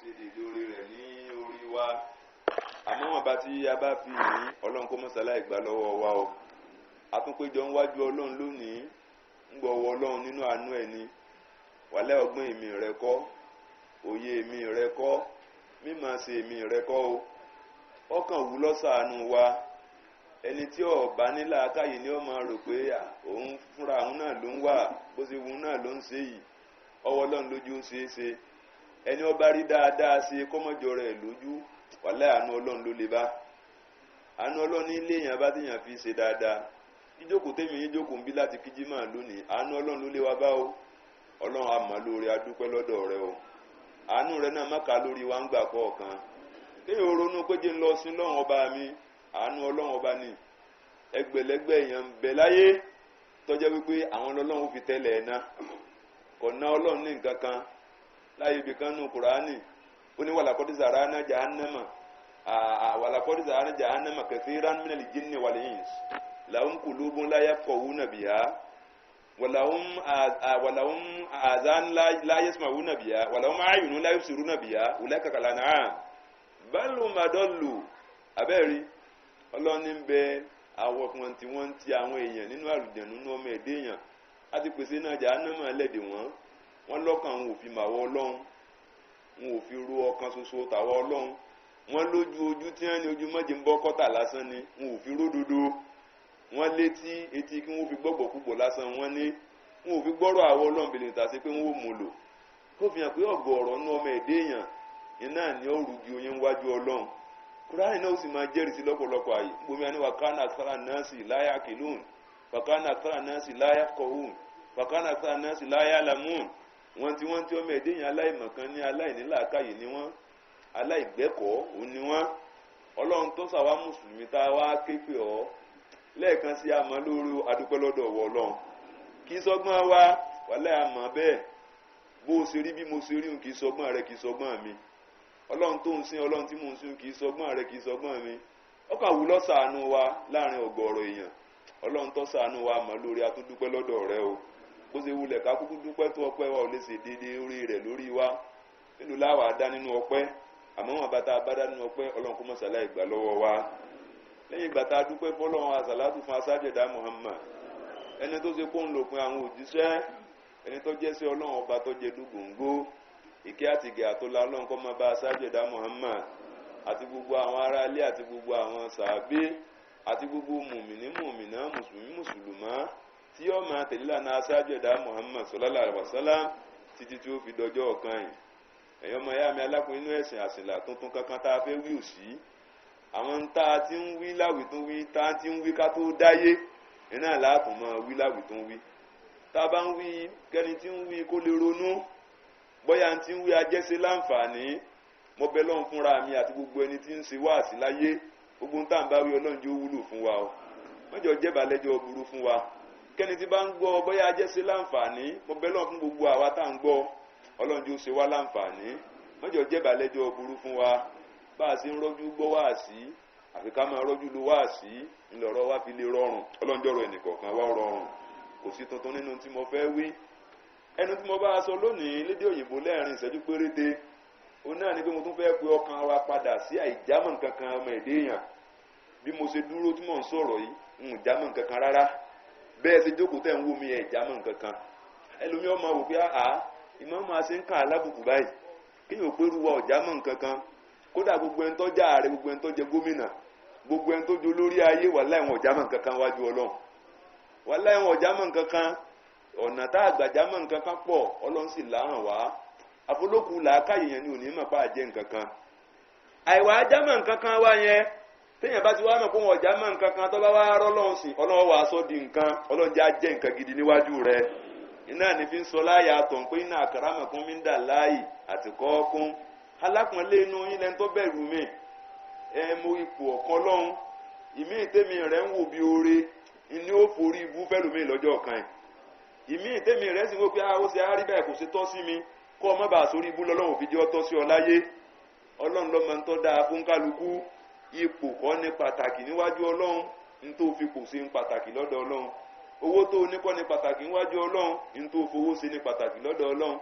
ṣe dédé orí rẹ̀ ní orí wa. Àmọ́ wọn bá tí a bá fi yìn Ọlọ́run kó mọ́sálá ìgbà lọ́wọ́ wa o. Àtúnpéjọ ń wájú Ọlọ́run lónìí, ń gbọ́wọ́ Ọlọ́run nínú àánú ẹ̀ ni. Wàlẹ́ ọgbọ́n èmi rẹ kọ́, òye èmi rẹ kọ́, mímọ̀ ṣe èmi rẹ kọ́ o. Ọkàn wù lọ́sàánú wa. Ẹni tí ó bá ní làákàyè ni ó máa rò pé òun fúnra òun náà ló ń wà, bó ṣe wù náà ló ń ṣe yìí. Ọwọ́ Ọlọ́run lójú ń ṣe é ṣe. Ẹni ó bá rí dáadáa ṣe kọ́mọ́jọ rẹ̀ lójú, wàlẹ́ àánú Ọlọ́run ló lè bá. Àánú Ọlọ́run ní ilé èèyàn bá téèyàn fi ṣe dáadáa. Jíjókòó tèmi yín jókòó ń bí láti kíjí máa lónìí, àánú Ọlọ́run ló lé wa bá o. Ọlọ́run a mọ̀ lóore, a dúpẹ́ lọ́dọ̀ rẹ o. Àánú rẹ náà má ká lórí wa ń gbà kọ̀ọ̀kan. Kéèyàn ó ronú pé jẹ́ ń lọ sí lọ́run ọba mi, àánú Ọlọ́run ọba ni. Ẹgbẹ̀lẹ́gbẹ̀ èèyàn ń bẹ láyé tó jẹ́ wípé àwọn Ọlọ́run fi tẹ́lẹ̀ ẹ̀ ná. Kò ná Ọlọ́run ní nǹkan kan láyé ibì kan nù Kùránì. Ó ní wàlàkọ́dí sàránà jahannama, wàlàkọ́dí sàránà jahannama kathiran minal jinni wal ins lahum qulubun la yafqahuna biha walahum azan la yasma'una biha walahum a'yunun la yubsiruna biha ulaika kal an'am bal hum adallu. Abẹ́rí Ọlọ́run ní bẹ àwọn ọkùnrin tí wọ́n ń ti àwọn èèyàn nínú àlùjànnú nínú ọmọ ẹ̀dẹ́ èèyàn láti pèsè náà jahannama ẹlẹ́dẹ̀ wọ́n. Wọ́n lọ́kàn wọn ò fi màwọ́ Ọlọ́run, wọn ò fi ro ọkàn ṣoṣo tàwọ́ Ọlọ́run. Wọ́n lójú ojú tí wọ́n ní ojú mọ́jì ń bọ́ kọ́tà lásán ni, wọn ò fi ródodo. Wọ́n létí etí kí wọ́n fi gbọ́gbọ̀ púpọ̀ lásán wọ́n ní, wọn ò fi gbọ́rọ̀ àwọ̀ Ọlọ́run bèlè tà sí pé wọ́n ò mú lò. Kó fi hàn pé ọ̀gọ̀ọ̀rọ̀ nú ọmọ ẹ̀dẹ́ èèyàn iná ni ó rúgi oyin wájú Ọlọ́run. Kúránì náà ó sì máa jẹ́rìí sí lọ́pọ̀lọpọ̀ àyè. Gbomi àní wàkánà àkàrà náà sì láyà kìlún, wàkánà àkàrà náà sì láyà kọ̀hún, wàkánà àkàrà náà sì láyà làmún. Wọ́n tí wọ́n tí ọmọ ẹ̀dẹ́ èèyàn aláìmọ̀kan ní aláìnílàákàyè ni wọ́n, aláìgbẹ́kọ̀ọ́ òun ni wọ́n. Ọlọ́run tó ṣàwa mùsùlùmí tá a wá ké pè ọ́ lẹ́ẹ̀kan sí àmọ́ lórí adúpẹ́ lọ́dọ̀ ọ̀wọ́ Ọlọ́run. Kì í sọgbọ́n wa, wàlẹ́ àmọ́ bẹ́ẹ̀. Bó o ṣe rí bí mo ṣe rí òun kì í sọgbọ́n rẹ, kì í sọgbọ́n mi. Ọlọ́run tó ń sin, Ọlọ́run tí mò ń sin kì í sọgbọ́n rẹ, kì í sọgbọ́n mi. Ọkàn wù lọ́sàánú wa láàrin ọ̀gọ̀ọ̀rọ̀ èèyàn. Ọlọ́run tó ṣàánú wa àmọ́ lórí atúndúpẹ́ lọ́dọ̀ rẹ o. Bó ṣe wulẹ̀ ká kúkú dúpẹ́ tó ọpẹ́ wa ò lè ṣe déédéé orí rẹ̀ lórí wa. Nínú láwàá dá nínú ọpẹ́, àmọ́ wọn bá tá a bá dá nínú ọpẹ́, Ọlọ́run kó mọ̀sálá ìgbà lọ́wọ́ wa. Lẹ́yìn ìgbà tá a dúpẹ́ fọlọ́run àsàlátù fún asájẹ̀dá Muhammad, ẹni tó ṣe kó ń lòpin àwọn òjíṣẹ́, ẹni tó jẹ́ sí Ọlọ́run ọba tó jẹ dúgòǹgó, ìkẹ́ àtìgẹ̀ àtọ́lá Ọlọ́run kó máa bá asájẹ̀dá Muhammad àti gbogbo àwọn aráalé àti gbogbo àwọn sàábé àti gbogbo mùmìnì mùmìnà mùsùlùmí mùsùlùmá tí ó máa tẹ̀lé lànà asájẹ̀dá Muhammad sallallahu alaihi wasallam títí tí ó fi dọjọ́ ọ̀kan yìí. Ẹ̀yin ọmọ ìyá mi alákùnrin inú ẹ̀sìn àsìnlá tuntun kankan tá a fẹ́ wí ò sí. Àwọn tá a ti ń wí láwì tó ń wí, tá a ti ń wí ká tó dáyé, iná láàtún máa wí láwì tó ń wí. Tá a bá ń wí kẹ́ni tí ń wí kó lè ronú bóyá ń ti ń wí ajẹ́sẹ̀ láǹfààní. Mo bẹ Ọlọ́run fúnra mi àti gbogbo ẹni tí ń ṣe wáàsí láyé, gbogbo ń tá à ń bá wí Ọlọ́run jẹ́ ó wúlò fún wa o. Mọ́jọ jẹ́balẹ́jọ́ burú fún wa. Kẹ́ni tí bá ń gbọ́ bóyá ajẹ́sẹ̀ láǹfààní, mo bẹ Ọlọ́run fún gbogbo àwa tá à ń gbọ́, Ọlọ́run jẹ́ ó ṣe wá láǹfààní. Mọ́jọ jẹ́balẹ́jọ́ burú fún wa. Bá a ṣe ń rọ́jú gbọ́ wáàsí, àfi ká máa rọ́jú lu wáàsí, ńlọrọ̀ wá fi lè rọrùn. Ọlọ́run jọ̀rọ̀ ẹnìkọ̀ọ̀kan wá rọrùn. Kò sí tuntun nínú tí mo fẹ́ wí. Ẹnu tí mo bá sọ lónìí lédè òyìnbó lẹ́ẹ̀rin ìṣẹ́jú péréte, òun náà ni pé mo tún fẹ́ pe ọkàn wa padà sí àìjámọ̀ nǹkan kan ọmọ ẹ̀dẹ́ èèyàn. Bí mo ṣe dúró tí mò ń sọ̀rọ̀ yìí, n ò jámọ̀ nǹkan kan rárá. Bẹ́ẹ̀ ṣe jókòó tẹ̀ ń wò mí, ẹ̀ jámọ̀ nǹkan kan. Ẹlòmíì máa wò pé àá ìmọ̀ máa ṣe ń kàn alábùkù báyìí. Kéèyàn ò pérú wa ò jámọ̀ nǹkan kan. Kódà gbogbo ẹni tó jẹ́ ààrẹ, gbogbo ẹni tó jẹ gómìnà, gbogbo ẹni tó jẹ olórí ayé, wàláhì wọn ò jámọ̀ nǹkan kan wájú Ọlọ́run. Wàláhì wọn ò jámọ̀ nǹkan kan. Ọ̀nà tá àgbà jámọ̀ nǹkan kan pọ̀, Ọlọ́run sì láhàn wá. Àfolókù làákàyè yẹn ni ò ní mọ̀ pa àjẹ́ nǹkan kan. Àìwá jámọ̀ nǹkan kan wá yẹn, téèyàn bá ti wá mọ̀ pé wọn ò jámọ̀ nǹkan kan, tó bá wá rọ́lọ́run sìn, Ọlọ́run wàá sọ di nǹkan, Ọlọ́run jẹ́ ajẹ́ nǹkan gidi níwájú rẹ̀. Iná ní fi ń sọ láyà àtọ̀ pé iná akramakum inda Allahi atqakum. Alákùnrin inú yín lẹni tó bẹ̀rù mi, ẹ mo ipò ọ̀kan lọ́hún, ìmí ìtẹ́mi rẹ̀ ń wò bí oore, ìní ó forí ibú fẹ́lòmíì lọ́jọ́ kan ẹ̀. Ìmí ìtẹ́mi rẹ̀ sì wò pé ó ṣe á rí báyìí, kò ṣe tọ́ sí mi, kọ́ ọ má bàa sórí ibú lọ́lọ́run fi jẹ́ ọ tọ́ sí ọ láyé. Ọlọ́run ló máa ń tọ́ dáa fún kálukú. Ipò kọ́ ní pàtàkì níwájú Ọlọ́run, ní tó fi kò sí ń pàtàkì lọ́dọ̀ Ọlọ́run. Owó tó ní kọ́ ní pàtàkì níwájú Ọlọ́run, ní tó fowó sí ní pàtàkì lọ́dọ̀ Ọlọ́run.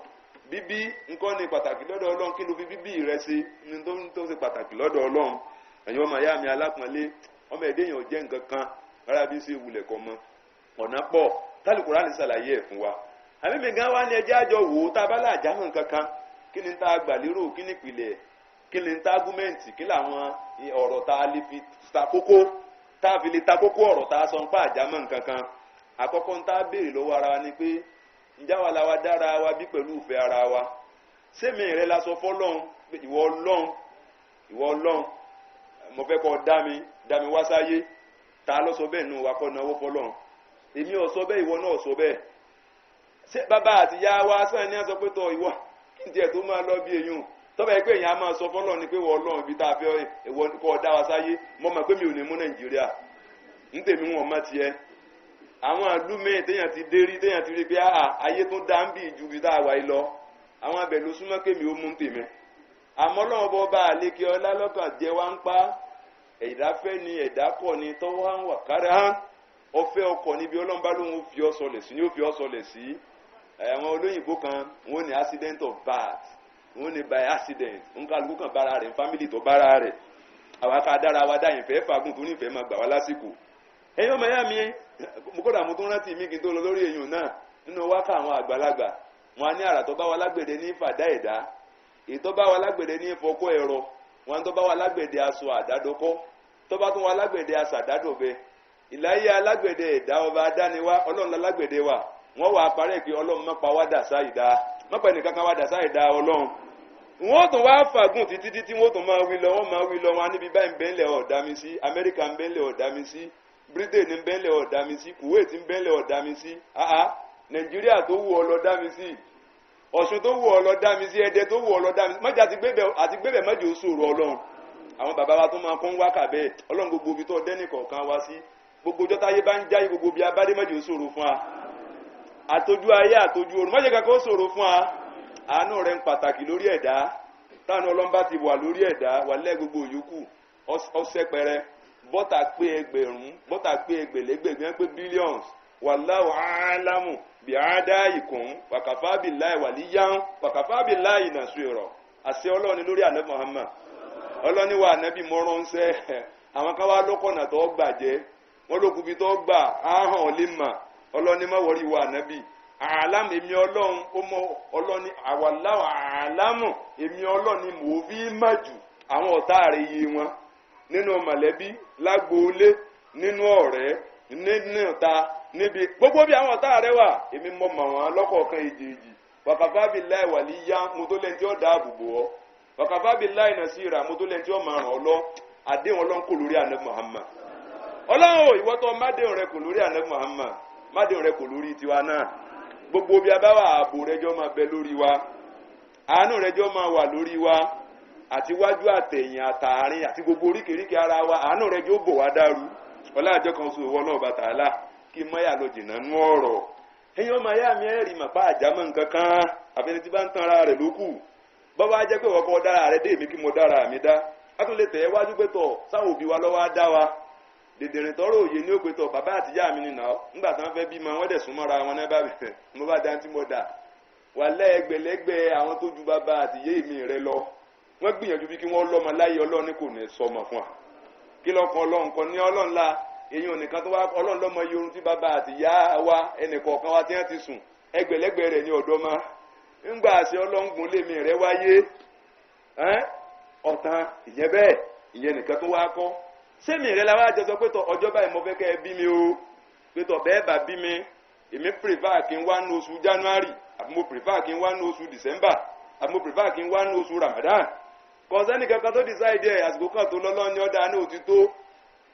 Bíbí nǹkan ní pàtàkì lọ́dọ̀ Ọlọ́run, kí ló fi bíbí rẹ ṣe ní tó ṣe pàtàkì lọ́dọ̀ Ọlọ́run. Ẹ̀yin ọmọ ìyá mi alápọ̀nlé, ọmọ ẹ̀dẹ́ èèyàn jẹ́ nǹkan kan rárá bí ṣe wulẹ̀ kọ́ mọ́. Ọ̀nà pọ̀ tálùkùránì ṣàlàyé ẹ̀ fún wa. Àmì mi gan wá ní ẹjẹ́ àjọ wò ó, tá a bá láàjá hàn kankan, kí ni tá a gbà lérò, kí ni ìpìlẹ̀, kí ni tá ágúmẹ̀ǹtì, kí làwọn ọ̀rọ̀ tá a lè fi ta kókó, tá a fi lè ta kókó ọ̀rọ̀ tá a sọ ń pa àjámọ́ nǹkan kan. Àkọ́kọ́ ń tá a béèrè lọ́wọ́ ara wa ni pé ǹjẹ́ àwa la wa dára wa bí pẹ̀lú ìfẹ́ ara wa? Sẹ́mi rẹ la sọ fọ́lọ́run, ìwọ Ọlọ́run, ìwọ Ọlọ́run, mo fẹ́ kọ́ dá mi, dá mi wá sáyé. Ta ló sọ bẹ́ẹ̀ nù wa kọ́ náwó fọ́lọ́run? Èmi ò sọ bẹ́ẹ̀, ìwọ náà sọ bẹ́ẹ̀. Ṣé bàbá àti ìyá wa sàn ní à sọ pé tọ ìwọ kí n tiẹ̀ tó máa lọ bí eyín? Tọ́ba yìí pé èèyàn á máa sọ fọ́lọ́run ni pé ìwọ Ọlọ́run, ibi tá a fẹ́ ìwọ kọ́ dá wa sáyé, mo mọ̀ pé mi ò ní mú Nàìjíríà ń tèmi wọn mọ́ tiẹ̀. Àwọn ìlú míì téèyàn ti dé rí, téèyàn ti rí pé ayé tó dá ń bì ju ibi tá a wà yìí lọ, àwọn abẹ ló súnmọ́ kémi ó mú tèmi. Àmọ́ Ọlọ́run bọ́ bá àlékè ọlá lọ́kàn jẹ́ wá ń pa ẹ̀dá fẹ́ ni ẹ̀dá kọ̀ ni tọ́wọ́ á ń wà kára hàn ọ̀fẹ́ ọkọ̀ níbi Ọlọ́run bá lóun ó fi ọ́ sọlẹ̀ sí ni ó fi ọ́ sọlẹ̀ sí. Àwọn olóyìnbó kan wọ́n ní accident of birth, wọ́n ní by accident, nkálukú kan bára rẹ̀, family tó bára rẹ̀. Àwa ká dára wa dá ìfẹ́ fagùn tó nífẹ̀ẹ́ máa gbà wá lásìkò. Ẹ̀yin ọmọ ìyá mi, mo kódà mo tún rántí mi kí n tó lọ lórí èèyàn náà nínú wákà àwọn àgbàlagbà. Wọn á ní àrà tó bá wa lágbẹ̀dẹ ní fàdá ẹ̀dá, èyí tó bá wa lágbẹ̀dẹ ní fọkọ́ ẹ̀rọ, wọn tó bá wa lágbẹ̀dẹ aṣọ àdádọ́kọ́, tó bá tún wa lágbẹ̀dẹ aṣọ àdádọ́bẹ. Ìláyé alágbẹ̀dẹ ẹ̀dá ọba adániwá, Ọlọ́run lálágbẹ̀dẹ wa. Wọ́n wà á parẹ́ pé Ọlọ́run má pa wá dà sáìdá, má pa ẹnìkan kan wá dà sáìdá Ọlọ́run. Wọ́n tún wá fàgùn títí títí, wọ́n tún máa wí lọ, wọ́n máa wí lọ. Wọn níbi báyìí ń bẹ́ńlẹ̀ ọ̀dá mi sí, Amẹ́ríkà ń bẹ́ńlẹ̀ ọ̀dá mi sí, Britain ń bẹ́ńlẹ̀ ọ̀dá mi sí, Kuwait ń bẹ́ńlẹ̀ ọ̀dá mi sí, Nàìjíríà tó wù ọ lọ dá mi sí, Ọ̀ṣun tó wù ọ lọ dá mi sí, Ẹdẹ tó wù ọ lọ dá mi sí. Mọ́jà àti gbébẹ̀ mọ́jà ó ṣòro Ọlọ́run. Àwọn bàbá wa tó máa kún wákà bẹ́ẹ̀, Ọlọ́run gbogbo ibi tó dẹ́nì kọ̀ọ̀kan wá sí, gbogbo ọjọ́ táyé bá ń jáyé, gbogbo ibi abádé mọ́jà ó ṣòro fún wa. Àtọ́jú ayé àtọ́jú orun mọ́jà kankan ó ṣòro fún wa. Àánú rẹ̀ ń pàtàkì lórí ẹ̀dá. Táwọn Ọlọ́run bá ti wà lórí ẹ̀dá wà lẹ́ gbogbo yòókù ọ̀sẹ̀ pẹrẹ. Bọ́tà pé ẹgbẹ̀rún, bọ́tà pé ẹgbẹ̀lẹ́gbẹ̀gbẹ̀, pé billions. Wallahu a'lamu bí a'daikum wàkàfà billahi waliyan wàkàfà billahi nasira. Àṣẹ Ọlọ́run ni lórí ànábì Muhammad. Ọlọ́run wa ànábì mọ́ránṣẹ́. Àwọn kan wá lọ́kọ̀nà tó gbàjẹ́, wọ́n ló kubi tó gbà á hàn lè mà. Ọlọ́run má wọrí wa ànábì. Àlámù èmi Ọlọ́run ó mọ Ọlọ́run ni wallahu àlámù èmi Ọlọ́run ni mò ń fi má jù àwọn ọ̀tá rẹ̀ yé wọn nínú mọ̀lẹ́bí, lágboolé, nínú ọ̀rẹ́, nínú ìta, níbi gbogbo bí àwọn ọ̀tá rẹ̀ wà, èmi mọ̀ mọ̀ wọ́n lọ́kọ̀ọ̀kan èjèèjì. Wàkàfà billahi wàlíyá, mo tó lẹ́ni tí ó dáàbò bò ọ́. Wàkàfà billahi nasira, mo tó lẹ́ni tí ó máa ràn ọ́ lọ. Àdéhùn Ọlọ́run kò lórí ànábì Muhammad. Ọlọ́run ò, ìwọ tó mádéhùn rẹ kò lórí ànábì Muhammad, mádéhùn rẹ kò lórí tiwa náà. Gbogbo bí a bá wà, ààbò rẹ jọ máa bẹ lórí wa, àánú rẹ jọ máa wà lórí wa, àti wájú àtẹ̀yìn àtàárín àti gbogbo oríkèéríkèé ara wa, àánú rẹ jọ bò wá dàrú. Ọlá àjọ kan sọ ìwọ náà bàtà àlà kí mọ́yà lọ jìnnà nú ọ̀rọ̀. Ẹ̀yin ọmọ ayá mi, ẹ̀rì màpá àjámọ́ nǹkan kan, àfẹni tí bá ń tan ara rẹ̀ lókù. Bọ́bá jẹ́ pé ìwọ kọ́ dára rẹ dé, èmi kí mo dára mi dá. A tún lè tẹ̀ ẹ́ wájú pé tọ̀ sáwọn òbí wa lọ́wọ́ á dá wa. Dèdèrìn tọrọ òye ní òpè tọ̀ bàbá àtìyá mi nìyà ńgbà tí wọ́n fẹ́ bímọ, wọ́n dẹ̀ súnmọ́ra wọn náà bá mi mo bá dá tí mo dà. Wà lẹ́gbẹ̀lẹ́gbẹ̀ àwọn tó ju bàbá àtìyé mi rẹ lọ. Wọ́n gbìyànjú bí kí wọ́n lọ́mọ láyé Ọlọ́run ní kò ní sọmọ fún wa. Kí lọ́kàn Ọlọ́run kan ní Ọlọ́run la èyí onìkan tó wá Ọlọ́run lọ́mọ iye orun tí bàbá àtìyá wa ẹnìkọ̀ọ̀kan wa tí wọ́n ti sùn ẹgbẹ̀lẹ́gbẹ̀ rẹ̀ ní ọ̀dọ́ ma. Ńgbà àṣẹ Ọlọ́run lèmi rẹ̀ wáyé ọ̀tàn ìyẹn bẹ́ẹ̀ ìyẹn nìkan tó wá kọ́. Sẹ́mi rẹ̀ la wá jọ sọ pé tọ ọjọ́ báyìí mo fẹ́ kẹ́ ẹ bí mi o, pé tọ bẹ́ẹ̀ bá bí mi, èmi prefer kí n wá ní oṣù January, àbí mo prefer kí n wá ní oṣù December, àbí mo prefer kí n wá ní oṣù Ramadan. Kọ̀sẹ́nì kankan tó decide ẹ̀, àsìkò kan tó lọ́lọ́ ní ọ̀dà ní òtítọ́.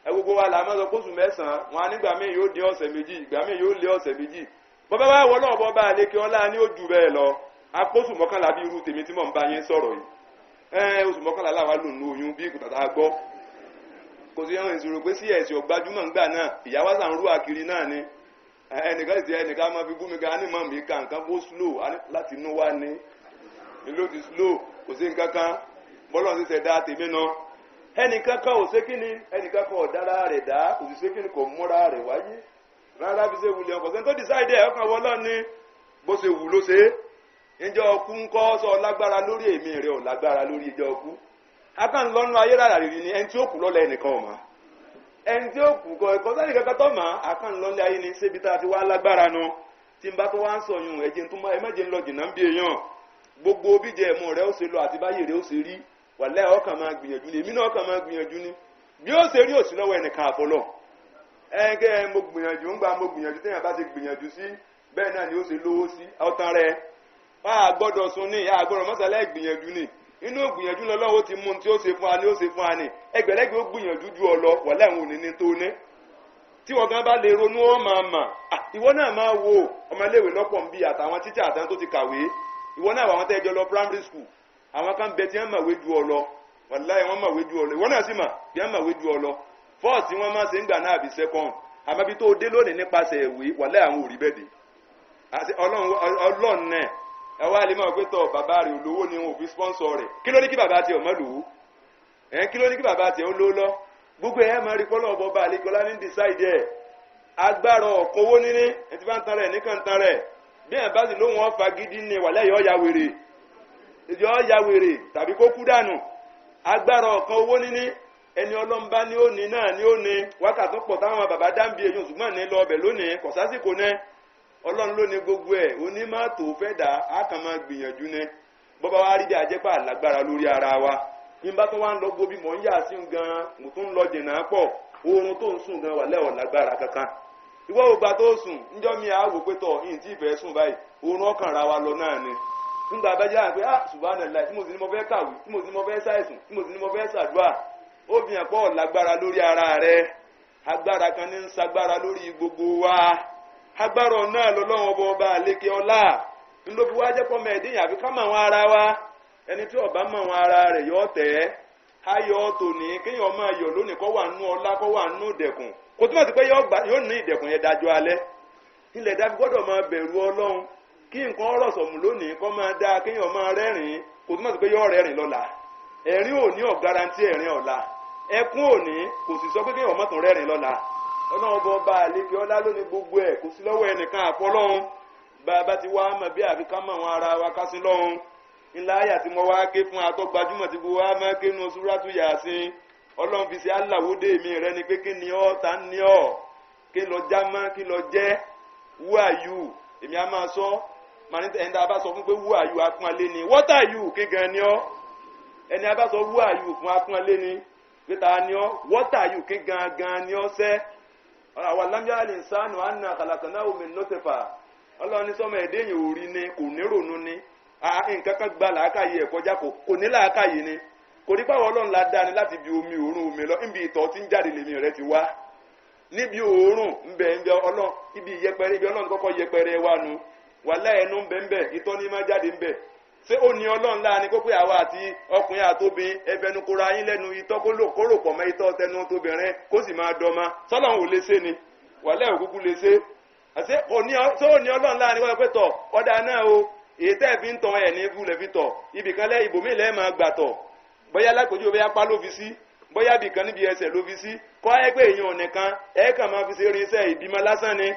Ẹ gbogbo wa là máa sọ kóṣù mẹ́sàn-án, wọn á nígbà míì yóò dín ọ̀sẹ̀ méjì, ìgbà míì yóò lé ọ̀sẹ̀ méjì. Bọ́bá bá wọ náà bọ́bá àlékè ọlá ní ó jù bẹ́ẹ̀ lọ. Apóṣù 11 bí irú tèmi tí mò ń bá yín sọ̀rọ̀ yìí. Oṣù 11 làwa lò ní oyún bí ìkùtà tá a gbọ́. Kò sí ẹran ìṣòro pé sí ẹ̀sìn ọ̀gbájúmọ̀ ńgbà náà, ìyá wa sàn ń rú àkiri náà ni. Ẹnìkan sì ẹnìkan máa fi bú mi gan ní mọ̀ mí ka nǹkan bó slow láti inú wa ni. Ló ti slow, kò sí nǹkan kan. Bọ́lá ń ṣẹ̀ṣẹ̀ dá tèmi náà. Ẹnìkan kan ò ṣe kí ni, ẹnìkan kan ò dára rẹ̀ dá, kò sì ṣe kí ni kò múra rẹ̀ wáyé. Rárá bí ṣe wulẹ̀ ọkọ̀ sẹ́ni tó decide ẹ̀ ọkàn wọlọ́ ni bó ṣe wù ló ṣe é. Ìjọ ọkú ń kọ́ sọ lágbára lórí èmi rẹ̀ ò lágbára lórí ìjọ ọkú. Akàn lọ́nu ayé rárá rírì ni ẹni tí ó kù lọ́la ẹnìkan ò mọ̀. Ẹni tí ó kù kọ ẹ̀kọ́ sẹ́ni kankan tó mọ̀ akàn lọ́nu ayé ni ṣébi tá a ti wá lágbára nu. Tí n bá tó wá ń sọ yun ẹ̀jẹ̀ tó ẹ má jẹ́ ń lọ jìnnà ń bí èèyàn. Gbogbo bíjẹ ẹ̀mú rẹ̀ ó ṣe lọ àti báyìí rẹ̀ ó ṣe rí. Wàlẹ́ ọkàn máa gbìyànjú ni èmi náà ọkàn máa gbìyànjú ni. Bí ó ṣe rí òsì lọ́wọ́ ẹnìkan àfọlọ́. Ẹ̀ẹ́dẹ́ mo gbìyànjú ń gba mo gbìyànjú téèyàn bá ti gbìyànjú sí bẹ́ẹ̀ náà ni ó ṣe lówó sí ọ̀tàn rẹ̀. A gbọ́dọ̀ sun ní a gbọ́dọ̀ mọ́sálẹ́ gbìyànjú ni inú gbìyànjú lọ́lọ́wọ́ ti mú un tí ó ṣe fún wa ni ó ṣe fún wa ni ẹgbẹ̀lẹ́gbẹ̀ ó gbìyànjú ju ọ lọ wọ̀lẹ́ àwọn òní ní tó ní. Tí wọ́n gan bá lè ronú ó máa mà ìwọ náà máa wo ọmọléèwé lọ́pọ̀ ń bí àtàwọn tíṣà àtàwọn tó ti kàwé ìwọ náà àwọn tẹ́jọ lọ primary school àwọn kan bẹ tí wọ́n mọ̀wé ju ọ lọ wàláhì wọ́n mọ̀wé ju ọ lọ ìwọ náà sì mà bí wọ́n mọ̀wé ju ọ lọ fọ́ọ̀sì wọn máa ṣe ń gbà náà àbí second àmọ́ bí tó dé lónìí nípasẹ̀ ìwé wàláhì àwọn ò rí bẹ́ẹ̀ dé ọlọ́run náà ẹ wá lè máa pé tọ bàbá rẹ̀ olówó ni wọn ò fi sponsor rẹ̀ kí ló ní kí bàbá tiẹ̀ ọmọ lòó ẹ̀ kí ló ní kí bàbá tiẹ̀ ó ló lọ gbogbo ẹ̀ máa rí kọ́lọ́ ọ̀bọ bá àlekọ́lá ní decide ẹ̀ agbára ọ̀kọ́wó níní ẹ̀ ti bá ń tan rẹ̀ nìkan tan rẹ̀ bí ẹ̀ bá sì lóhùn ọ̀fà gidi ni wàlẹ́ yọ ya wèrè yọ ya wèrè tàbí kó kú dànù agbára ọ̀kan owó níní ẹni ọlọ́mbá ni ó ní náà ni ó ní wákàtí pọ̀ táwọn bàbá dáńbi èyí ṣùgbọ́n ní lọ ọbẹ̀ lónìí kọ̀sásìkò náà ọlọ́run ló ní gbogbo ẹ̀ onímọ̀tò fẹ́ dà á kàn máa gbìyànjú ni bọ́bá wa rí bí ajẹ́pà lágbára lórí ara wa bí n bá tó wá ń lọ gobi mọ̀ ń yà sí gan mo tún ń lọ jìnnà pọ̀ oorun tó ń sùn gan wà lẹ́wọ̀ lágbára kankan ìwọ ògbà tó sùn níjọ́ mi à wò pé tọ̀ ìyìn tí ìfẹ́ sùn báyìí oorun ọkàn ra wa lọ náà ni nígbà abẹ́jẹ́ àpé ah subhanallah tí mo sì ní mo fẹ́ kàwé tí mo sì ní mo fẹ́ ṣàìsùn tí mo sì ní mo fẹ́ ṣàdúrà ó fi hàn pọ̀ lágbára lórí ara rẹ agbára kan ní ń ṣagbára lórí gbogbo wa agbára náà lọ́lọ́wọ́ ọba ọba àlékè ọlá ńlọbi wá jẹ́pọ̀ mẹ́ẹ̀ẹ́dẹ́yìn àfi ká mọ̀ àwọn ara wa ẹni tí ọba mọ̀ àwọn ara rẹ̀ yọ tẹ̀ ẹ́ ayọ̀ tòní kéèyàn máa yọ̀ lónìí kó wà nú ọlá kó wà nú ìdẹ̀kùn kò túmọ̀ sí pé yóò ní ìdẹ̀kùn yẹn dájọ́ alẹ́ ilẹ̀ dábí gbọ́dọ̀ máa bẹ̀rù ọlọ́run kí nǹkan ọ̀rọ̀ sọ̀mù lónìí kó máa dáa kéèyàn máa rẹ́rìn-ín kò túmọ̀ sí pé yóò rẹ́rìn lọ́la ẹ̀rín òní ò garanti ẹ̀rín ọ̀la ẹkún òní kò sì sọ pé kéèyàn má tún rẹ́rìn lọ́la ọlọ́run bọ́ bá àlékè ọlá lónìí gbogbo ẹ̀ kò sí lọ́wọ́ ẹnìkan àfọlọ́run bàbá ti wá mọ̀ bí àfi ká mọ̀ àwọn ara wa ká sí lọ́hun ńlá àyà tí mo wá ké fún atọ́gbajúmọ̀ tí gbogbo wa máa ké nu súrátù Yásìn ọlọ́run fi ṣe aláwòdè mi rẹ ni pé kí ni ọ́ ta ni ọ́ kí lọ já mọ́ kí lọ jẹ́ who are you èmi á máa sọ màá ní ẹni tá a bá sọ fún pé who are you apọ́nlé ni what are you kí gan ni ọ́ ẹni a bá sọ who are you fún apọ́nlé ni pé ta ni ọ́ what are you kí gan gan ni ọ́ sẹ́ àwọn alámíyá lè sánú àná kàlàkànná omi nọ́tẹ̀fà ọlọ́run ní sọ́mọ ẹ̀dẹ́ yìí ò rí ni kò ní ronú ni nǹkan kan gba làákàyè ẹ̀ kọjá kò ní làákàyè ni kò ní pàwọ́ ọlọ́run la dá ni láti bi omi òórùn omi lọ níbi ìtọ̀ tí ń jáde lèmi rẹ ti wá níbi òórùn ńbẹ ńbẹ ọlọ́run ibi ìyẹpẹrẹ ibi ọlọ́run kọ́kọ́ yẹpẹrẹ wa nu wàhálà ẹnu ńbẹ ńbẹ ìtọ́ ní má jáde ńbẹ ṣé ó ní ọlọ́run láàrin kó pé àwa àti ọkùnrin àtobìn ẹfẹnukora yín lẹ́nu itọ́ kó lò kóró pọ̀ mọ́ itọ́ tẹnu tóbìnrin kó sì máa dọ́mọ sọ́lọ́run ò lè ṣe ni wàhálà òkúkú lè ṣe àṣé ó ní ọlọ́run láàrin wọ́n pẹ́ tọ̀ ọ̀dà náà o èyí tẹ́ ẹ̀ fi ń tan ẹ̀ ní ibùlẹ̀ fi tọ̀ ibìkan lẹ́ ibòmíì lẹ́ẹ̀ máa gbà tọ̀ bóyá lápèjúwe bóyá pa ló fi sí bóyá ibìkan níbi ẹsẹ̀ ló fi sí kọ́ ẹ pé èèyàn nìkan ẹ kàn máa fi ṣe irinṣẹ́ ìbímọ lásán ni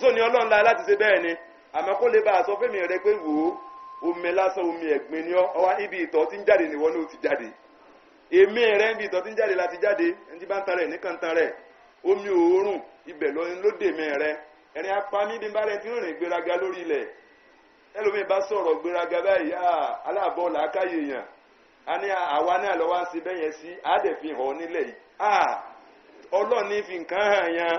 só ní ọlọ́run láà láti ṣe bẹ́ẹ̀ ni àmọ́ kó lè bá a sọ fẹ́mi rẹ pé wò ó omi lásán omi ẹ̀gbin ni ọ wá ibi ìtọ̀ tí ń jáde nìwọ ní o ti jáde èmi rẹ ibi ìtọ̀ tí ń jáde láti jáde ẹni tí bá ń tan rẹ̀ nìkan tan rẹ̀ omi òórùn ibẹ̀ lọ ló dè mí rẹ ẹ̀rín apá mi bí n bá rẹ ti ń rìn gbéraga lórí ilẹ̀ ẹlòmíì bá sọ̀rọ̀ gbéraga báyìí aláàbọ̀ làákàyè èèyàn a ní àwa náà lọ́wọ́ á ṣe bẹ́yẹn sí á dẹ̀ fi hàn nílẹ̀ yìí ọlọ́run ní fi nǹkan hàn yẹn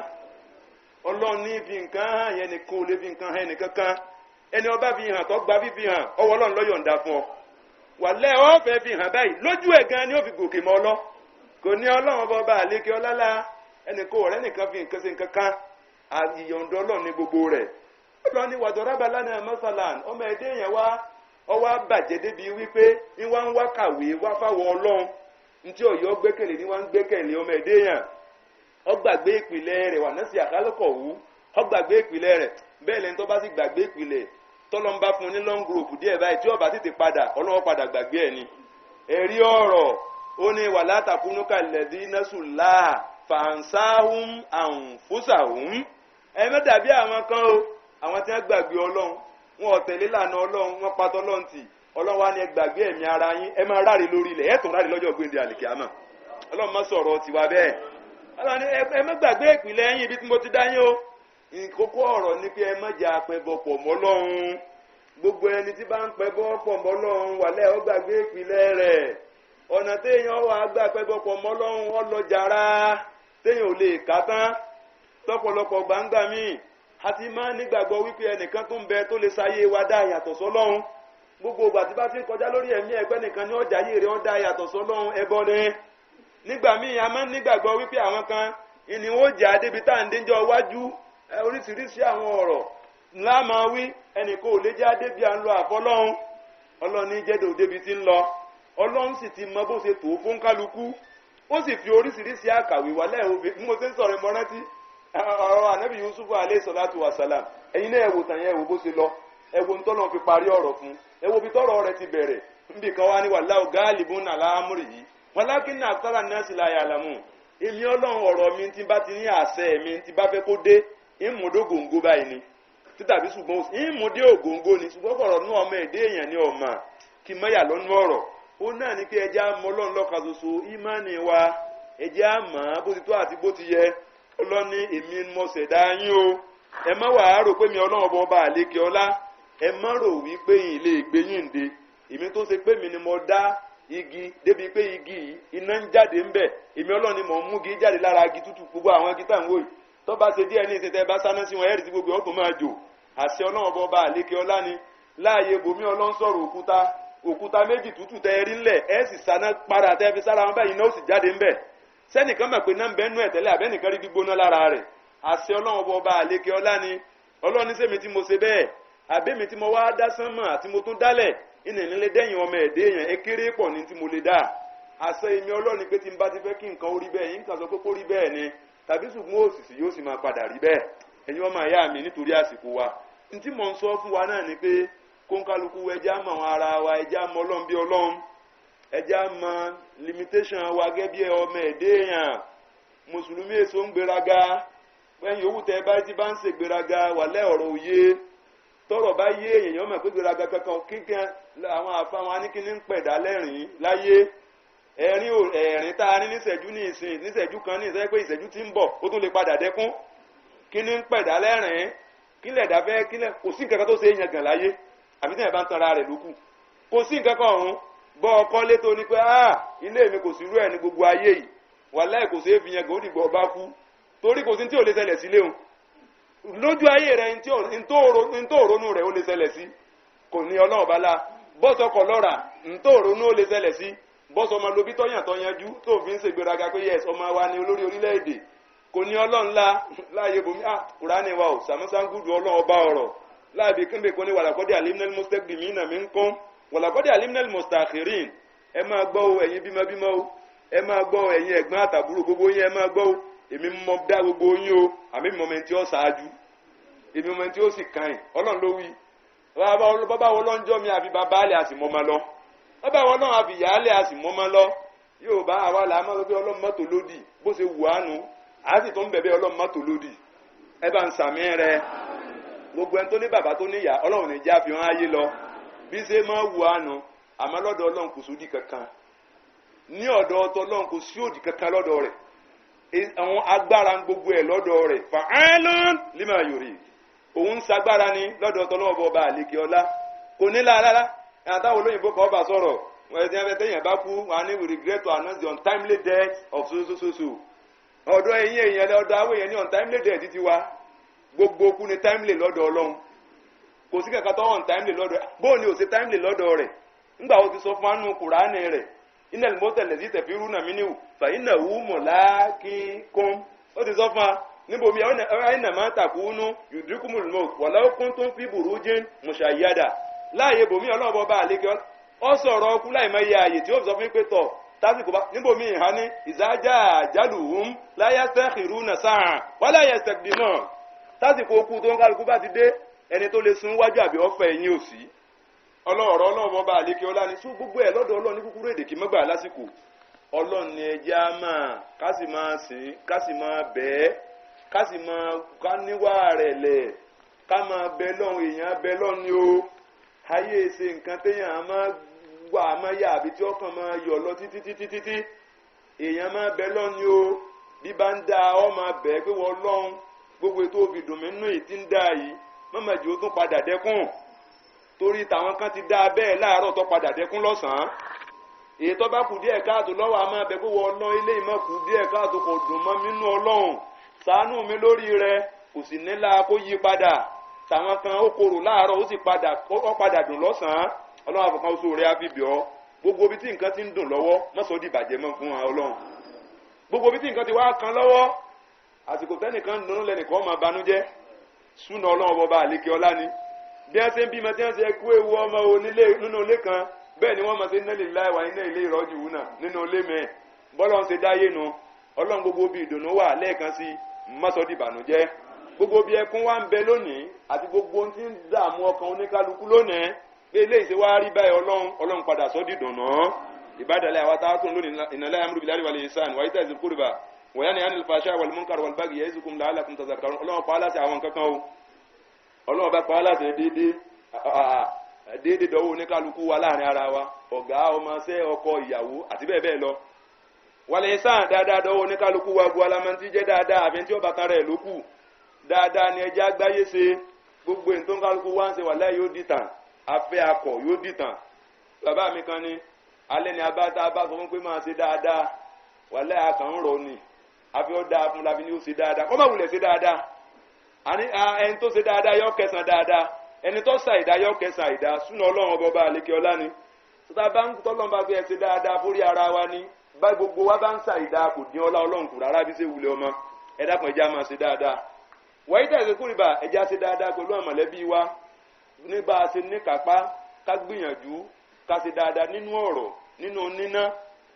ọlọ́run ní fi nǹkan hàn yẹn nìkan ò lè fi nǹkan hàn ẹnìkan kan ẹni ọba fi hàn tó gba fífi hàn ọwọ́ ọlọ́run ló yọ̀ǹda fún ọ wàlẹ́ ọ fẹ́ fi hàn báyìí lójú ẹ̀ gan ni ó fi gòkè mọ́ ọ lọ kò ní ọlọ́run ọba ọba àlékè ọlálá ẹnìkan ọ̀rẹ́ nìkan fi nǹkan ṣe nǹkan kan ìyọ̀ǹda ọlọ́run ní gbogbo rẹ̀ ọlọ́run ní wàdọ̀rábà lánàá mọ́sálàn ọmọ ẹ̀dẹ́ yẹn wá ọwọ́ àbàjẹ́ débi wípé ní wá ń wá kàwé wá fáwọn ọlọ́run ntí ọ̀yọ́ gbẹ́kẹ̀lé ní wá ń gbẹ́kẹ̀lé ọmọ ẹ̀dẹ́ yẹn ó gbàgbé ìpìlẹ̀ rẹ̀ wà náà sí àkálùkọ̀ wú ó gbàgbé ìpìlẹ̀ rẹ̀ bẹ́ẹ̀ lẹ́ni tó bá sì gbàgbé ìpìlẹ̀ tọ́lọ́ ń bá fún un ní long rope díẹ̀ báyìí tí ó bá tètè padà ọlọ́wọ́ padà gbàgbé ẹ̀ ni. ẹ̀rí ọ̀rọ̀ ó ní wà látàkùnú kalẹ̀ dí násùlá fàǹsáhùn àǹfùsàhùn ẹ má dàbí àwọn kan o àwọn tí wọ́n gbàgbé ọlọ́run Wọn ò tẹ̀lé lànà Ọlọ́run, wọn patọ́ Ọlọ́run tì. Ọlọ́run wa ni ẹ gbàgbé ẹ̀mí ara yín, ẹ máa ráre lórí ilẹ̀, ẹ tún ráre lọ́jọ́ gbèǹde àlìkíámà. Ọlọ́run má sọ̀rọ̀ tiwa bẹ́ẹ̀. Ọlọ́run ni ẹ má gbàgbé ìpìlẹ̀ yín, ibi tí mo ti dá yín o. Ìkókó ọ̀rọ̀ ni pé ẹ má jẹ́ apẹbọ pọ̀ mọ́ Ọlọ́run. Gbogbo ẹni tí bá ń pẹbọ pọ̀ mọ́ Ọlọ́run, wàlẹ́ ó gbàgbé ìpìlẹ̀ rẹ̀. Ọ̀nà téèyàn wà gbà pẹbọ pọ̀ mọ́ Ọlọ́run ọlọ́jàrá téèyàn ò lè kà tán. Tọ́pọ̀lọpọ̀ gbangba míì àti máa nígbàgbọ́ wípé ẹnìkan tó ń bẹ tó lè ṣayé wa dá yàtọ̀ sọ́lọ́run. Gbogbo ìgbà tí bá ti ń kọjá lórí ẹ̀mí ẹgbẹ́ nìkan ní ọjà yìí rẹ̀ ó dá yàtọ̀ sọ́lọ́run, ẹbọ ni. Nígbà míì a máa ń nígbàgbọ́ wípé àwọn kan ìní ó jà débi tá à ń déjọ́ wájú. Oríṣiríṣi àwọn ọ̀rọ̀ ńlá máa wí, ẹnìkan ò lè já débi à ń lọ àfọlọ́run. Ọlọ́run ní jẹ́dọ̀ débi tí ń lọ. Ọlọ́run sì ti mọ bó ṣe tó fún kálukú. Ó sì fi oríṣiríṣi àkàwé wà lẹ́ẹ̀ òbí. Bí mo ṣe ń sọ̀rọ̀ ẹ mọ rántí ọ̀rọ̀ ànábì Yusufu alayhi salatu wa salam. Ẹ̀yin náà ẹ wò tàn yẹn, ẹ wò bó ṣe lọ, ẹ wo ntọ́lọ́run fi parí ọ̀rọ̀ fún, ẹ wo bí tọ́rọ̀ rẹ̀ ti bẹ̀rẹ̀. Níbi kan wá ní wallahu ghalibun ala amrihi walakinna akthara nnasi la ya'lamun. Èmi Ọlọ́run ọ̀rọ̀ mi ti bá ti ní àṣẹ mi ti bá fẹ́ kó dé ìmúdó gòǹgó báyìí ni títàbí, ṣùgbọ́n ìmúdé ògòǹgó ni, ṣùgbọ́n kọ̀rọ̀ nú ọmọ èdè èèyàn ni ọ̀mà kí mọ́yà lọ́nú ọ̀rọ̀. Ó náà ní pé ẹja mọ Ọlọ́run lọ́kan ṣoṣo, ìmánì wa ẹja mọ̀ bó ti tó àti bó ti yẹ. Ọlọ́ni èmi mo ṣẹ̀dá yín o, ẹ má wàá rò pé mi Ọlọ́run ọba ọba àlékè ọlá, ẹ má rò wípé yìí lè gbé yín dé. Èmi tó ṣe pé mi ni mo dá igi débi pé igi yìí iná ń jáde ń bẹ̀, èmi Ọlọ́run ni mò ń mú igi jáde lára igi tútù. Gbogbo àwọn igi tá à ń wò yìí, tó bá ṣe díẹ̀ ní ìsìn tẹ́ bá sáná sí wọn, ẹ̀rì tí gbogbo ọkùnrin máa jò. Àṣẹ Ọlọ́run ọba ọba àlékè ọlá ni. Láàyè bòmí Ọlọ́run sọ̀rọ̀ òkúta, òkúta méjì tútù tẹ́ rí ńlẹ̀, ẹ sì sáná padà tẹ́ fi sára wọn báyìí, iná ó sì jáde ńbẹ̀. Sẹ́nìkan mọ̀ pé náà ń bẹ nú ẹ̀ tẹ́lẹ̀, àbẹ́nìkan rí gbígbóná lára rẹ̀. Àṣẹ Ọlọ́run ọba ọba àlékè ọlá ni. Ọlọ́run ní sẹ́mi tí mo ṣe bẹ́ẹ̀, àbẹ́mi tí mo wá dá sánmọ̀ àti mo tún dálẹ̀, ìnà ìnílé dẹ́yìn ọmọ ẹ̀dẹ́ èèyàn ekéré pọ̀ ní tí mo lè dá. Àṣẹ èmi Ọlọ́run pé tí n bá ti fẹ́ kí nǹkan ó rí bẹ́ẹ̀, yín kàn sọ pé kó rí bẹ́ẹ̀ ni, tàbí ṣùgbọ́n òṣìṣì yóò sì máa padà rí bẹ́ẹ̀. Ẹ̀yin ọmọ ìyá mi, nítorí àsìkò wa, n tí mò ń sọ fún wa náà ni pé kóńkálukú ẹja mọ̀ àwọn ara wa, ẹja mọ̀ Ọlọ́run bí Ọlọ́run, ẹja mọ̀ limitation wa gẹ́gẹ́ bí ọmọ ẹ̀dẹ́ èèyàn. Mùsùlùmí èso ń gbéraga, ẹ̀yin òwú tẹ bá ti bá ń ṣègbéraga wà lẹ́ ọ̀rọ̀ òye. Tọ́rọ̀ bá yé èèyàn mọ̀ pé gbéraga kankan kíkan àwọn àfáwọn aníkíní ń pẹ̀dá lẹ́rìn láyé. Ẹ̀rín ẹ̀rín tá a ní níṣẹ́jú ní ìsìn, níṣẹ́jú kan ní ìṣẹ́ pé ìṣẹ́jú tí ń bọ̀ ó tún lè padà dẹ́kún. Kíní ń pẹ̀dá lẹ́rìn, kílẹ̀ dáfẹ́ kílẹ̀, kò sí nǹkan kan tó ṣe é yan gàn láyé àfi tí ẹ̀ bá ń tanra rẹ̀ lókù. Kò sí nǹkan kan ọ̀hún bọ́ ọkọ létò ní pé ah ilé mi kò sí irú ẹ̀ ní gbogbo ayé yìí, wàláhì kò ṣeé fi yan gàn, ó dìgbò ọba kú, torí kò sí tí ò lè ṣẹlẹ̀ sílé òun lójú ayé rẹ̀. Ntó òrónú rẹ̀ ó lè ṣẹlẹ̀ sí, kò ní Ọlọ́run bá la bọ́sọkọ̀ lọ́ra, ntó òrónú ó lè ṣẹlẹ̀ sí, bọ́sọ ọmọ lóbi tọ́yàn tọ́yanjú tó fi ń ṣègbéraga pé yes ọmọ wa ni olórí orílẹ̀-èdè, kò ní Ọlọ́run la láàyè bomi. Ah Kùránì wa ò sàmúsàngúdù Ọlọ́run ọba ọ̀rọ̀ láàbí kínbè kò ní wàlàkọ́dé alimnel mustaqdimina minkum wàlàkọ́dé alimnel mustakhirin. Ẹ máa gbọ́ o ẹ̀yin bímọbímọ o, ẹ máa gbọ́ o ẹ̀yin ẹ̀gbọ́n àtàbúrò gbogbo yín, ẹ máa gbọ́ o, èmi mọ dá gbogbo yín o, àmì mọ mẹ́ni tí ó ṣáájú, èmi mọ mẹ́ni tí ó sì kàn yín. Ọlọ́run ló wí. Bàbá wo lọ́njọ́ mi àfi bàbá àlẹ́ àsì mọ́ máa lọ, bàbá wo náà àfi ìyá àlẹ́ àsì mọ́ máa lọ. Yóò bá àwa là á máa sọ pé Ọlọ́run mọ́tò lódì, bó ṣe wù á nu, á sì tó ń bẹ̀bẹ̀ Ọlọ́run mọ́tò lódì. Ẹ bá ń sàmí rẹ. Gbogbo ẹni tó ní bàbá tó níyà, Ọlọ́run ní já fi hàn ayé lọ bí ṣe máa wù á nu. Àmọ́ lọ́dọ̀ Ọlọ́run kò sódì kankan, ní ọ̀dọ̀ ọ̀tọ̀ Ọlọ́run kò sí òdì kankan lọ́dọ̀ rẹ̀. Àwọn agbára ń gbogbo ẹ̀ lọ́dọ̀ rẹ̀, fa'alun lima yurid, òun ń sagbára ni lọ́dọ̀ tọ́lọ́wọ́ ọba àlekè ọlá, kò ní lára. Àtàwọn olóyìnbó kan ọba sọ̀rọ̀ wọ́n ti fẹ́ tẹ̀yìn bá kú wọn ní we regret to announce the untimely death of so so so so. Ọ̀dọ̀ ẹ̀yìn èèyàn lọ́dọ̀ àwọn èèyàn ní untimely death ti wa, gbogbo kú ni timely lọ́dọ̀ Ọlọ́run, kò sí kankan tó untimely lọ́dọ̀ bóun ni ò ṣe timely lọ́dọ̀ rẹ̀. Ńgbà wo ti sọ fún anú Kùránì rẹ̀, innal mawta allazi tafiruna minhu fa innahu mulaqikum, ó ti sọ fún wa níbomi aynama takunu yudrikumul maut walau kuntum fi burujin mushayyada. Láàyè bòmí Ọlọ́run bá àlékè ọ sọ̀rọ̀ ọkú láì mọ iye ààyè tí ó sọ fún pé tọ̀ tásìkò bá níbomi ìhà ní ìzájà àjálùhùn la yastakhiruna sa'a wala yastaqdimun. Tásìkò okú tó ń kálukú bá ti dé, ẹni tó lè sun wájú àbí ọ̀fẹ́ ẹ̀yìn òsì. Ọlọ́ọ̀rọ̀ Ọlọ́run ọba àlékè ọlá ni sún gbogbo ẹ̀ lọ́dọ̀ Ọlọ́run ní kúkúrú èdè kí mọ́gbà lásìkò. Ọlọ́run ni ẹjẹ́ á máa ká sì máa sìn, ká sì máa bẹ́ẹ̀, ká sì máa ká níwá rẹ̀ lẹ̀, Ká máa bẹ lọ́hùn, èèyàn bẹ lọ́hùn ni o. Ayé ṣe nǹkan téèyàn máa wà máa yà àbí tí ọkàn máa yọ̀ lọ títí títí títí. Èèyàn máa bẹ lọ́hùn ni o. Bí bá ń da ọ máa bẹ̀ pé wọ́n lọ́hùn, gbogbo ètò òbí dùn mí nínú èyí tí ń dá yìí, mọ́mọ́ jù ó tún padà dẹ́kun. Torí tàwọn kan ti dá bẹ́ẹ̀ láàárọ̀ tó padà dẹ́kun lọ́sàn-án. Èyí tó bá kù díẹ̀ káàtó lọ́wọ́ a máa bẹ̀ pé wọ́n lọ́n ilé ìmọ̀ kù díẹ̀ káàtó kò dùn mọ́ mi nú Ọlọ́run, ṣàánú mi lórí rẹ. Kò sì nílá kó yí padà. Tàwọn kan ó korò láàárọ̀ ó sì padà ó padà dùn lọ́sàn-án. Ọlọ́run àfọkàn oṣù rẹ̀ á fi bì ọ́. Gbogbo ibi tí nǹkan ti ń dùn lọ́wọ́, má sọ di ìbàjẹ́ mọ́ fún wa Ọlọ́run. Gbogbo ibi tí nǹkan ti wá kan lọ́wọ́, àsìkò tẹ́nìkan ń dunnú lẹ́nìkan máa banújẹ́. Súnà Ọlọ́run ọba àlékè ọlá ni. Bí wọ́n ṣe ń bímọ tí wọ́n ṣe kú ewu ọmọ onílé nínú ilé kan, bẹ́ẹ̀ ni wọ́n máa ṣe iná lè láì wá iná ilé ìrọ́jú wù náà nínú ilé mẹ́ẹ̀. Bọ́lọ́run ṣe dáyé nu. Ọlọ́run gbogbo bí ìdùnnú wà lẹ́ẹ̀kan sí, má sọ di ìbànújẹ́. Gbogbo bí ẹkún wá ń bẹ lónìí àti gbogbo ohun tí ń dààmú ọkàn oníkálukú lónìí, pé eléyìí ṣe wá rí báyìí Ọlọ́run, Ọlọ́run padà sọ di ìdùnnú. Ìbádàlẹ̀ àwa tá a tún lónìí, ìnàlẹ́ amúrú bíláàrí wal ihsan wa ita'i zil qurba wa yanha 'anil fahsha'i wal munkari wal bagyi ya'izukum la'allakum tadhakkarun. Ọlọ́run pa á láṣẹ àwọn kankan o. Ọlọ́run bá pa á láṣẹ déédéé déédéé dọ́wọ́ oníkálukú wa láàrin ara wa, ọ̀gá, ọmọọṣẹ́, ọkọ, ìyàwó àti bẹ́ẹ̀ bẹ́ẹ̀ lọ. Wal ihsan dáadáa dọ́wọ́ oníkálukú wa, bu alamọ́ntí jẹ́ dáadáa àfi tí ó bá tara ẹ̀ ló kù. Dáadáa ni ẹjẹ́ àgbáyé ṣe. Gbogbo èyí tó ń kálukú wá ń ṣe wàláhì yóò dìtàn. Afẹ́ akọ̀ yóò dìtàn. Bàbá mi kan ní alẹ́ ni abá tá a bá sọ fún pé máa ṣe dáadáa, wàláhì akàn ń rọ ni. Àfi ó dáa fún labi ni ó ṣe dáadáa, kọ́ máa wulẹ̀ ṣe dáadáa. Àní ẹni tó ṣe dáadáa yọ kẹsàn dáadáa, ẹni tó ṣàìdá yọ kẹsàn àìdá. Súnà Ọlọ́run ọba ọba àlekè ọlá ni. Tọ́ta bá ń tọ́lọ́n bá fi ẹ ṣe dáadáa fórí ara wa ni. Bá gbogbo wa bá ń ṣàìdá kò dín ọlá Ọlọ́run kù rárá bí ṣe wulẹ̀ ọmọ. Ẹ dákun, ẹjẹ́ á máa ṣe dáadáa. Wàyí tẹ̀sí kúrìbà, ẹjẹ́ á ṣe dáadáa pẹ̀lú àwọn mọ̀lẹ́bí wa ní bá a ṣe níkápá. Ká gbìyànjú ká ṣe dáadáa nínú ọ̀rọ̀, nínú níná,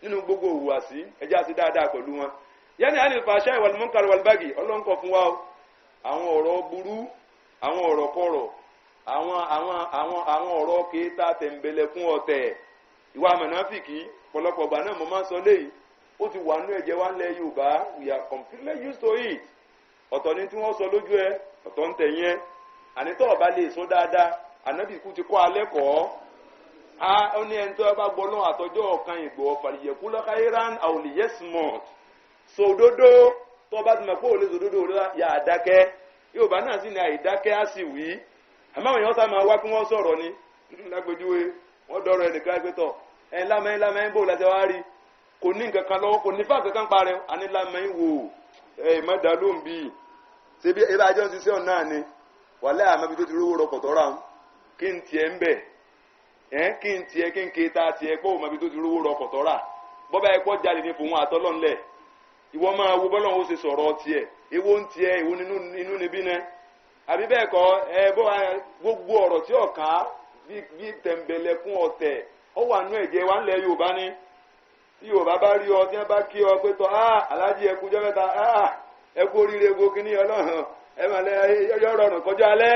nínú gbogbo ìhùwàsí. Ẹjẹ́ á ṣe dáadáa pẹ̀lú wọn. Yẹnni àní fàṣẹ wal munkar wal baghi, Ọlọ́run kọ̀ fún wa o. Àwọn ọ̀rọ̀ burú, àwọn ọ̀rọ̀ kọ̀rọ̀, àwọn ọ̀rọ̀ kéta, tẹ̀m̀bẹ̀lẹ̀kún ọ̀tẹ̀, ìwà mọ̀nàfìkì. Pọ̀lọpọ̀ ọgbà náà mo máa ń sọ léyìí, ó ti wà nínú ẹ̀jẹ̀ wa ńlẹ̀ Yorùbá. We are completely used to it. Ọ̀tọ̀ ni tí wọ́n sọ lójú ẹ, ọ̀tọ̀ ń tẹ̀yìn ẹ. Ànítọ́ ọba lè sọ dáadáa, ànábì kú ti kọ́ alẹ́ kọ́ a. Ó ní ẹni tó bá gbọ́ lọ́wọ́ àtọ́jọ́ ọ̀kan ìgbọ́ falyaqul khairan aw liyasmut. Sọ òdodo. Tó bá ti mọ̀ pé òun lè sọ òdodo, yà á dákẹ́. Yorùbá náà sì ní àìdákẹ́ á sì wí. Àmọ́ àwọn èèyàn sá máa wá kí wọ́n sọ̀rọ̀ ni. Lágbèjúwe, wọ́n dọ̀rọ̀ ẹnìkan pé tọ̀ ẹ̀ lámẹ́yìn lámẹ́yìn bò lẹ́sẹ̀ wá rí, kò ní nǹkan kan lọ́wọ́, kò ní fáà kankan parẹ́. Àní lámẹ́yìn wò ẹ̀ má dá lóhùn bíi ṣebí ẹ bá jọ ń ṣiṣẹ́ ọ̀nà ni. Wàlẹ́ àmọ́ ibi tó ti rówó rọkọ̀ tọ́ra ń kí n tiẹ̀ ń bẹ̀ ẹ́, kí n tiẹ̀ kí n ké ta tiẹ̀ pé òun mọ̀ ibi tó ti rówó rọkọ̀ tọ́ra. Bọ́bá ẹ pọ́ jáde ní fòun àtọ́lọ́nlẹ̀. Ìwọ máa wo bọ́lọ́hún ó ṣe sọ̀rọ̀ tiẹ̀. Èwo ń tiẹ̀, èwo nínú níbí náà àbí bẹ́ẹ̀ kọ́ ẹ bó gbogbo ọ̀rọ̀ tí ọ̀ká bí tẹ̀m̀bẹ̀lẹ̀kún ọ̀tẹ̀, ó wà nú ẹ̀jẹ̀ wa ńlẹ̀ Yorùbá ní. Tí Yorùbá bá rí ọ, tí wọ́n bá kí ọ pé tọ́ ah, aláàjì, ẹ kú jọ́ mẹ́ta, ah, ẹ kú oríire, wo kíní Ọlọ́run ẹ mà lẹ yọ rọrùn kọjá alẹ́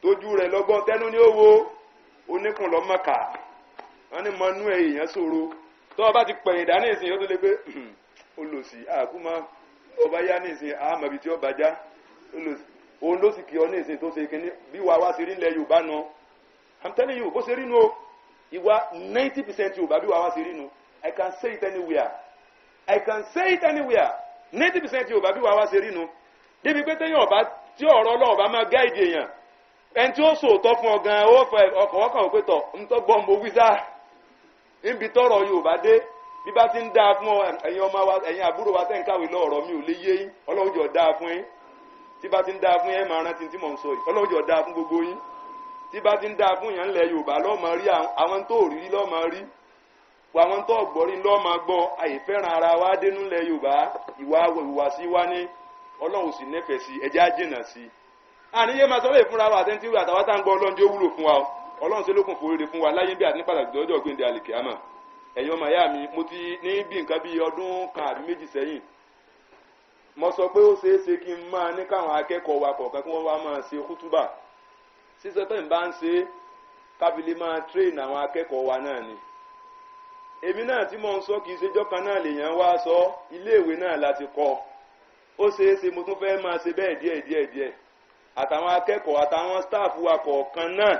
tójú rẹ̀ lọ́gbọ́n tẹnu ní ó wo oníkùn lọ́mọ̀ọ́kà. Wọ́n ní mọ́nú ẹ̀ èèyàn ṣòro. Tó o bá ti pẹ̀yìn dání ìsìn, yóò tó lè pé olòṣì àkúmọ́ ọba yá ní ìsìn àmọ̀bí tí ó bàjá olòṣì òun ló sì kí ọ ní ìsìn tó ṣe kíní. Bí wàá wá sí rí ilẹ̀ Yorùbá nu, I'm telling you, bó ṣe rí nu o. Ìwà 90% Yorùbá, bí wàá wá sí rí nu. I can say it anywhere, I can say it anywhere. 90% Yorùbá, bí wàá wá sí rí nu. Débi pé téèyàn ọba tí ọ̀rọ̀ Ọlọ́run bá máa guide èèyàn, ẹni tí ó sòótọ́ fún ọ gan, ó fẹ ọkọ̀ ọkàn òpé tọ̀ ńtọ́ gbọ́ mo wí sá. Níbi tọ́rọ̀ Yorùbá dé, bí bá ti ń dáa fún ọ, ẹ̀yin ọmọ wa, ẹ̀yin àbúrò wa tẹ̀ ń kàwé lọ, ọ̀rọ̀ mi ò lè yé yín. Ọlọ́run jọ dáa fún yín. Tí bá ti ń dáa fún yín, ẹ máa rántí tí mò ń sọ yìí. Ọlọ́run jọ dáa fún gbogbo yín. Tí bá ti ń dáa fún yẹn ńlẹ̀ Yorùbá, lọ́ọ́ máa rí àwọn tó rí lọ́ọ́ máa rí àwọn tó gbọ́ rí lọ́ọ́ máa gbọ́. Àìfẹ́ràn ara wa dénú ńlẹ̀ Yorùbá, ìwà ìhùwàsí wa ní Ọlọ́run sì nífẹ̀ẹ́ sí. Ẹjẹ́ á jìnà sí i. Àníyé máa sọ lè fúnra wa àtẹ̀ntì àtàwọn tá à ń gbọ́. Ọlọ́run jẹ́ ó wúlò fún wa. Ọlọ́run ṣe lókun fòrèrè fún wa láyé bí àti ní pàtàkì lọ́jọ́ gbèǹde àlìkìyámà. Ẹ̀yin ọmọ ìyá mi, mo ti ní bí nǹkan bí ọdún kan àbí méjì sẹ́yìn, mo sọ pé ó ṣeé ṣe kí n máa ní káwọn akẹ́kọ̀ọ́ wa kọ̀ọ̀kan kí wọ́n wá máa ṣe kútúbà. Sísọ tó ń bá ń ṣe kábílẹ̀ máa train àwọn akẹ́kọ̀ọ́ wa náà ni. Èmi náà tí mo ń sọ, kì í ṣe jọ́kan náà lèèyàn wá sọ, iléèwé náà láti kọ́. Ó ṣeé ṣe mo tún fẹ́ máa ṣe bẹ́ẹ̀ díẹ̀ díẹ̀ díẹ̀. Àtàwọn akẹ́kọ̀ọ́ àtàwọn staff wa kọ̀ọ̀kan náà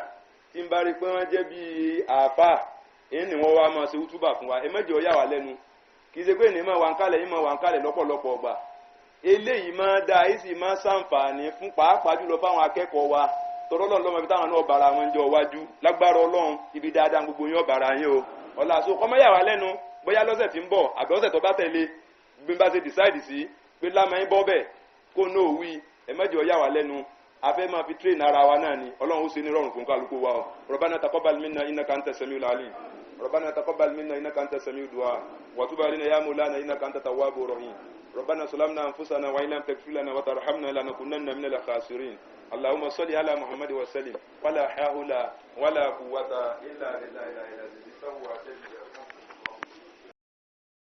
tí ń bá rí pé wọ́n jẹ́ bíi àáfà, èyí ni wọ́n wá máa ṣe útúbà fún wa. Ẹ má jẹ́ ó yà wá lẹ́nu, kì í ṣe pé ní máa wà ń kálẹ̀, yìí máa wà ń kálẹ̀ lọ́pọ̀lọpọ̀ ọgbà. Eléyìí máa dáa, yìí sì máa ṣàǹfààní fún pàápàá jùlọ fáwọn akẹ́kọ̀ọ́ wa, tọrọ Ọlọ́run lọ́mọ ibi táwọn náà bára wọn jọ wájú. Lágbára Ọlọ́run, ibi dáadáa gbogbo yín ọ̀bàrà yín o. Ọ̀la so kọ́mọ́ yà wá lẹ́nu bóyá lọ́sẹ̀ tí ń bọ̀ àbí ọ̀sẹ̀ tó bá tẹ̀lé, bí n bá ṣe decide sí pé lámàá bọ́ bẹ̀ kó náà wí. Ẹ má jẹ́ ó yà wá lẹ́nu, a fẹ́ máa fi train ara wa náà ni. Ọlọ́run ó ṣe ní rọrùn fún kálukú wa o. Rabbana taqabbal minna innaka anta samiul alim. Rabbana taqabbal minna innaka anta samiud du'a wa tub alayna ya maulana innaka anta tawwabur rahim. Rabbana salamna anfusana wa illam taghfir lana wa tarhamna lanakunanna minal khasirin. Allahumma salli ala Muhammad wa sallim. Wala hawla wala quwwata illa billahi al-aliyyil azim.